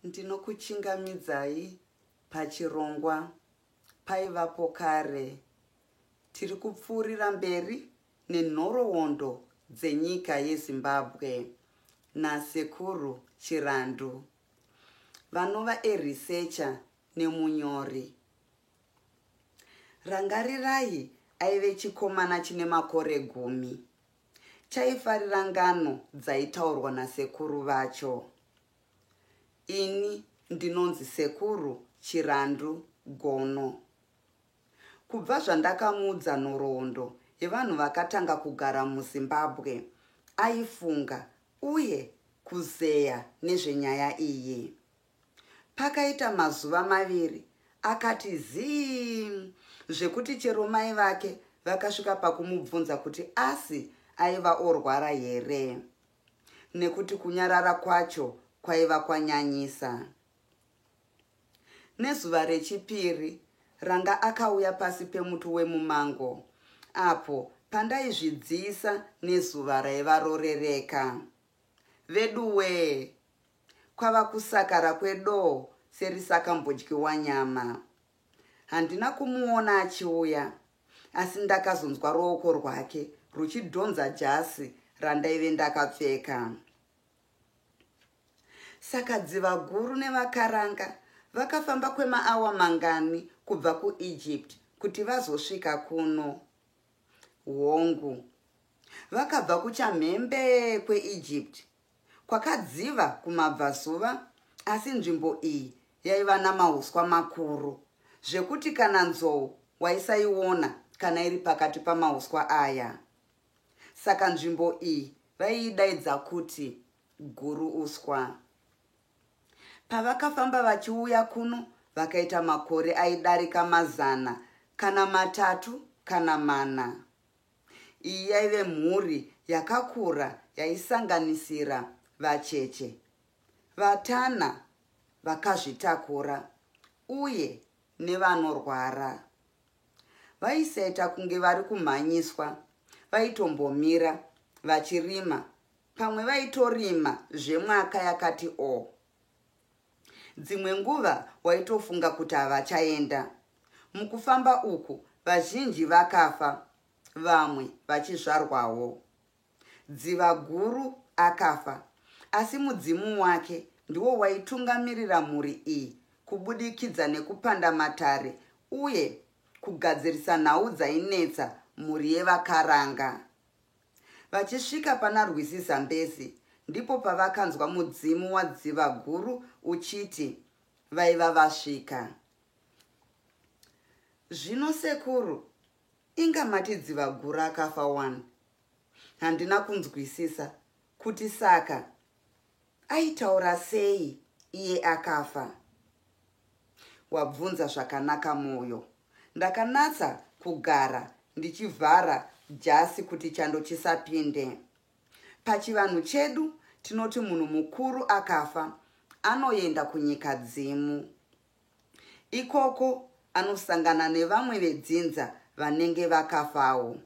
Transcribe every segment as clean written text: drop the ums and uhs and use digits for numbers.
Ndinokuchingamidzai pachirongwa Paivapo Kare. Tiri kupfuurira mberi nenhorowondo dzenyika yeZimbabwe naSekuru Chirandu vanova a researcher nemunyori. Rangarirai aive chikomana chine makore gumi. Chaifarira ngano dzaitaurwa nasekuru vacho. Ini ndinonzi Sekuru Chirandu Gono. Kubva zvandakamuudza nhoroondo yevanhu vakatanga kugara muZimbabwe, aifunga uye kuzeya nezvenyaya iyi. Pakaita mazuva maviri akati zii zvekuti chero mai vake vakasvika pakumubvunza kuti asi aiva orwara here. nekuti kunyarara kwacho kwaiva kwanyanyisa. Nezuva rechipiri, Ranga akauya pasi pemuti wemumango apo pandaizvidziisa nezuva raiva rorereka. Veduwee! Kwava kusakara kwedoo serisakambodyiwa nyama. Handina kumuona achiuya asi ndakazonzwa ruoko rwake ruchidhonza jasi randaive ndakapfeka. Saka dziva guru nevakaranga vakafamba kwemaawa mangani kubva kuEgypt kuti vazosvika kuno? Hongu, vakabva kuchamhembe kweEgypt kwakadziva kumabvazuva asi nzvimbo iyi yaiva namauswa makuru zvekuti kana nzou waisaiona kana iri pakati pamauswa aya. Saka nzvimbo iyi vaiidaidza kuti Guruuswa. Pavakafamba vachiuya kuno vakaita makore aidarika mazana kana matatu kana mana. Iyi yaive mhuri yakakura yaisanganisira vacheche, vatana vakazvitakura uye nevanorwara. Vaisaita kunge vari kumhanyiswa, vaitombomira vachirima, pamwe vaitorima zvemwaka yakati o. Dzimwe nguva waitofunga kuti havachaenda. Mukufamba uku vazhinji vakafa vamwe vachizvarwawo. Dziva guru akafa asi mudzimu wake ndiwo waitungamirira mhuri iyi kubudikidza nekupanda matare uye kugadzirisa nhau dzainetsa mhuri yevaKaranga. Vachisvika pana rwizi Zambezi ndipo pavakanzwa mudzimu waDzivaguru uchiti vaiva vasvika. Zvino sekuru, inga mati Dzivaguru akafa wani? Handina kunzwisisa kuti saka aitaura sei iye akafa? Wabvunza zvakanaka Moyo. Ndakanatsa kugara ndichivhara jasi kuti chando chisapinde. Pachivanhu chedu tinoti munhu mukuru akafa anoenda kunyika dzimu. Ikoko anosangana nevamwe vedzinza vanenge vakafawo.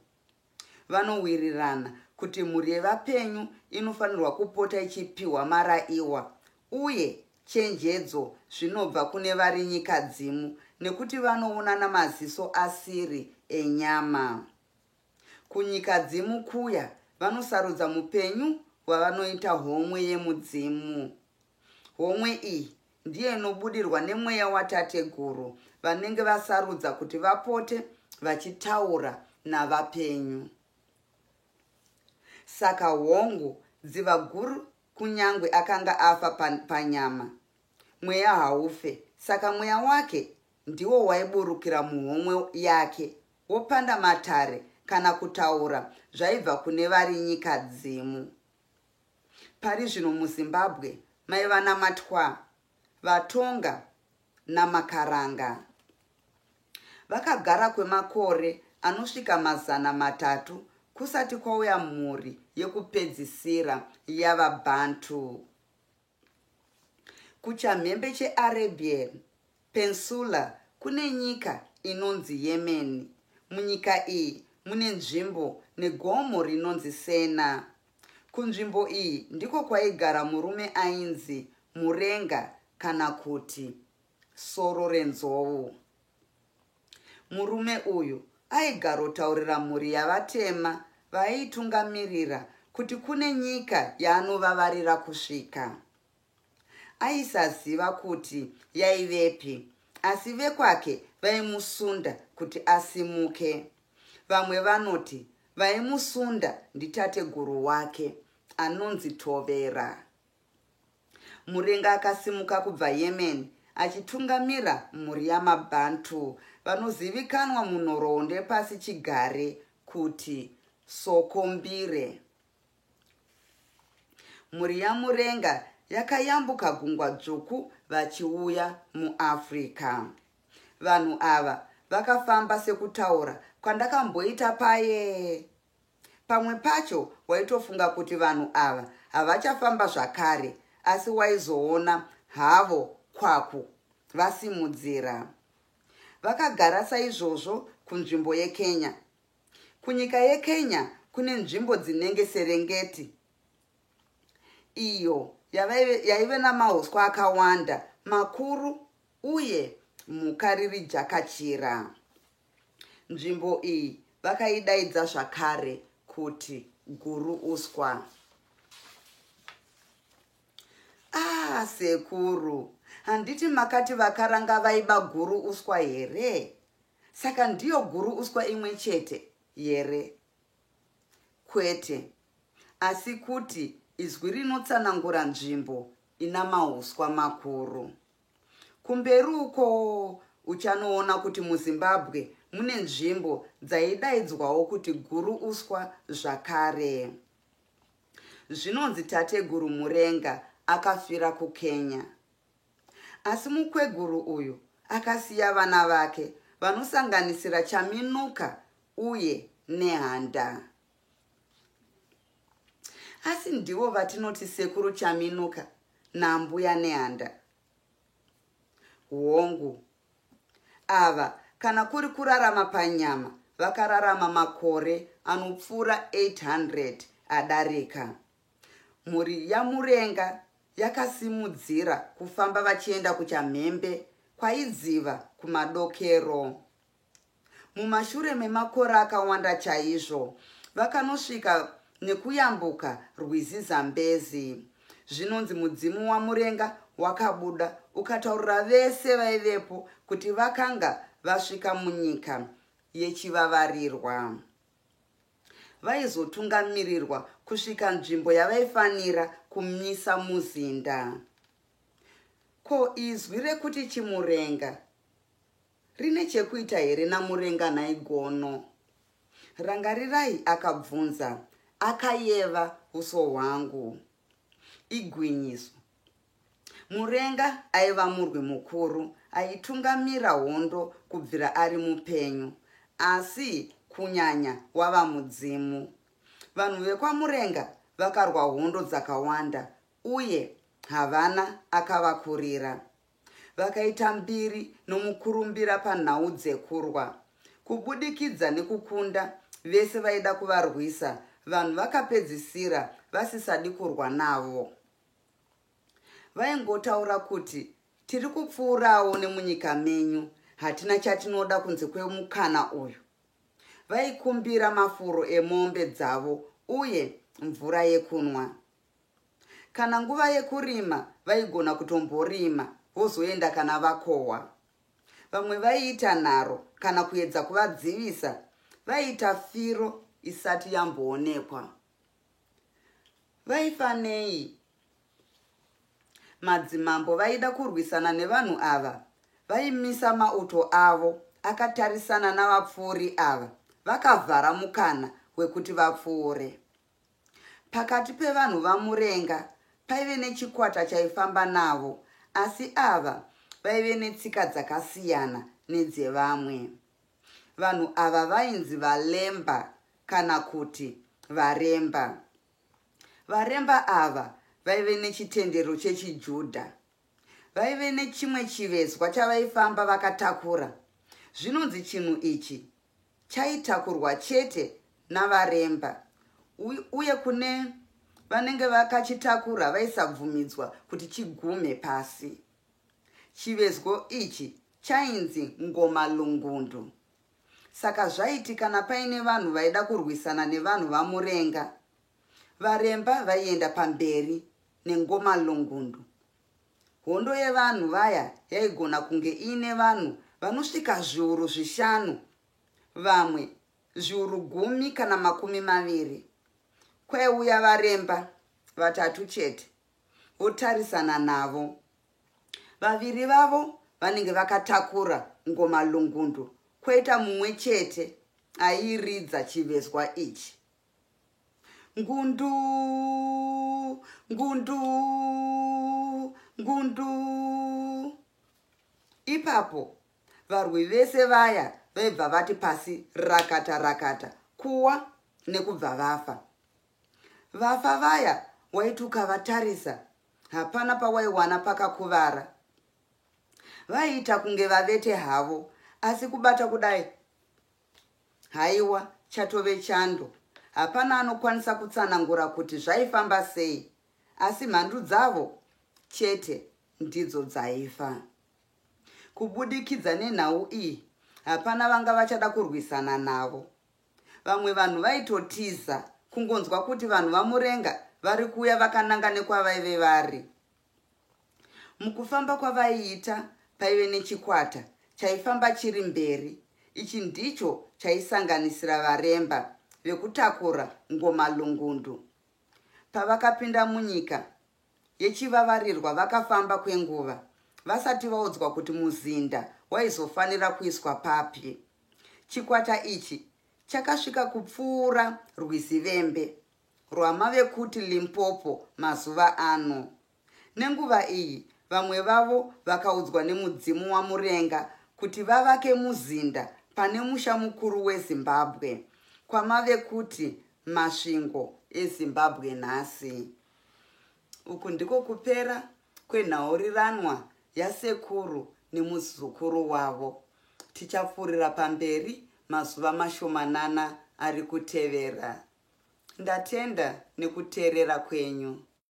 Vanowirirana kuti mhuri yevapenyu inofanirwa kupota ichipihwa maraiwa uye chenjedzo zvinobva kune vari nyikadzimu nekuti vanoona namaziso asiri enyama. Kunyikadzimu kuya vanosarudza mupenyu wavanoita homwe yemudzimu. Homwe iyi ndiyo inobudirwa nemweya watateguru vanenge vasarudza kuti vapote vachitaura navapenyu. Saka hongu dziva guru kunyangwe akanga afa panyama, mweya haufe, saka mweya wake ndiwo waiburukira muhomwe yake wopanda matare kana kutaura zvaibva kune vari nyikadzimu. Pari zvino muZimbabwe maiva naMatwa, VaTonga naMakaranga. Vakagara kwemakore anosvika 300 kusati kwauya mhuri yekupedzisira yavaBantu. Kuchamhembe cheArabian Peninsula kune nyika inonzi Yemen. Munyika iyi mune nzvimbo negomo rinonzi Sena. Kunzvimbo iyi ndiko kwaigara murume ainzi Murenga kana kuti soro renzou. Murume uyu aigarotaurira mhuri yavatema vaaitungamirira kuti kune nyika yaanovavarira kusvika. Aisaziva kuti yaivepi asi vekwake vaimusunda kuti asimuke. Vamwe vanoti vaimusunda nditateguru wake anonzi Tovera. Murenga akasimuka kubva Yemen achitungamira mhuri yamaBantu vanozivikanwa munhoroondo yepasi chigare kuti Sokombire. Mhuri yaMurenga yakayambuka Gungwa Dzvuku vachiuya muAfrica. Vanhu ava vakafamba sekutaura kwandakamboita paye. Pamwe pacho waitofunga kuti vanhu ava havachafamba zvakare asi waizoona havo kwaku vasimudzira. Vakagara saizvozvo kunzvimbo yeKenya. Kunyika yeKenya kune nzvimbo dzinenge Serengeti iyo yaive namahuswa akawanda makuru uye mhuka riri jakachira. Nzvimbo iyi vakaidaidza zvakare kuti Guruuswa. Ah, sekuru, handiti makati vakaranga vaiba Guruuswa here? Saka ndiyo Guruuswa imwe chete here? Kwete, asi kuti izwi rinotsanangura nzvimbo ina mahuswa makuru. Kumberi uko uchanoona kuti muZimbabwe mune nzvimbo dzaidaidzwawo kuti Guruuswa zvakare. Zvinonzi tateguru Murenga akafira kuKenya. Asi mukweguru uyu akasiya vana vake vanosanganisira Chaminuka uye Nehanda. Asi ndivo vatinoti sekuru Chaminuka naambuya Nehanda. Hongu, ava kana kuri kurarama panyama vakararama makore anopfuura 800 adarika. Mhuri yaMurenga yakasimudzira kufamba vachienda kuchamhembe kwaidziva kumadokero. Mumashure memakore akawanda chaizvo, vakanosvika nekuyambuka rwizi Zambezi. Zvinonzi mudzimu waMurenga wakabuda ukataurira vese vaivepo kuti vakanga vasvika munyika yechivavarirwa. Vaizotungamirirwa kusvika nzvimbo yavaifanira kumisa muzinda. Ko izwi rekuti Chimurenga rine chekuita here naMurenga nhai Gono? Rangarirai akabvunza akayeva uso hwangu. Igwinyiso. Murenga aiva murwi mukuru aitungamira hondo kubvira ari mupenyu asi kunyanya wava mudzimu. Vanhu vekwaMurenga vakarwa hondo dzakawanda uye havana akavakurira. Vakaita mbiri nomukurumbira panhau dzekurwa. Kubudikidza nekukunda vese vaida kuvarwisa, vanhu vakapedzisira vasisadi kurwa navo. Vaingotaura kuti tiri kupfuurawo nemunyika menyu, hatina chatinoda kunze kwemukana uyu. Vaikumbira mafuro emombe dzavo uye mvura yekunwa. Kana nguva yekurima vaigona kutomborima vozoenda kana vakohwa. Vamwe vaiita nharo kana kuedza kuvadzivisa vaiita firo isati yamboonekwa. Vaifa nei? Madzimambo vaida kurwisana nevanhu ava vaimisa mauto avo akatarisana navapfuuri ava vakavhara mukana wekuti vapfuure. Pakati pevanhu vaMurenga paive nechikwata chaifamba navo asi ava vaive netsika dzakasiyana nedzevamwe. Vanhu ava vainzi vaLemba kana kuti Varemba. Varemba ava vaive nechitendero chechiJudha. Vaive nechimwe chivezwa chavaifamba vakatakura. Zvinonzi chinhu ichi chaitakurwa chete naVaremba uye kune vanenge vakachitakura vaisabvumidzwa kuti chigume pasi. Chivezwo ichi chainzi Ngoma Lungundu. Saka zvaiti kana paine vanhu vaida kurwisana nevanhu vaMurenga, Varemba vaienda pamberi neNgoma Lungundu. Hondo yevanhu vaya yaigona kunge iine vanhu vanosvika zviuru zvishanu, vamwe zviuru gumi kana 20. Kwaiuya Varemba vatatu chete votarisana navo. Vaviri vavo vanenge vakatakura ngoma lungundu kwoita mumwe chete airidza chivezwa ichi. Ngundu, ngundu, ngundu. Ipapo varwi vese vaya vaibva vati pasi rakata rakata kuwa nekubva vafa. Vafa vaya waiti ukavatarisa hapana pawaiwana pakakuvara. Vaiita kunge vavete havo asi kubata kudai haiwa chatove chando. Hapana anokwanisa kutsanangura kuti zvaifamba sei asi mhandu dzavo chete ndidzo dzaifa. Kubudikidza nenhau iyi hapana vanga vachada kurwisana navo. Vamwe vanhu vaitotiza kungonzwa kuti vanhu vaMurenga vari kuuya vakananga nekwavaive vari. Mukufamba kwavaiita paive nechikwata chaifamba chiri mberi. Ichi ndicho chaisanganisira Varemba vekutakura ngoma lungundu. Pavakapinda munyika yechivavarirwa vakafamba kwenguva vasati vaudzwa kuti muzinda waizofanira kuiswa papi. Chikwata ichi chakasvika kupfuura rwizi Vembe rwamave kuti Limpopo mazuva ano. Nenguva iyi vamwe vavo vakaudzwa nemudzimu waMurenga kuti vavake muzinda pane musha mukuru weZimbabwe kwamave kuti Masvingo eZimbabwe nhasi. Uku ndiko kupera kwenhauriranwa yasekuru nemuzukuru wavo. Tichapfuurira pamberi mazuva mashomanana ari kutevera. Ndatenda nekuteerera kwenyu.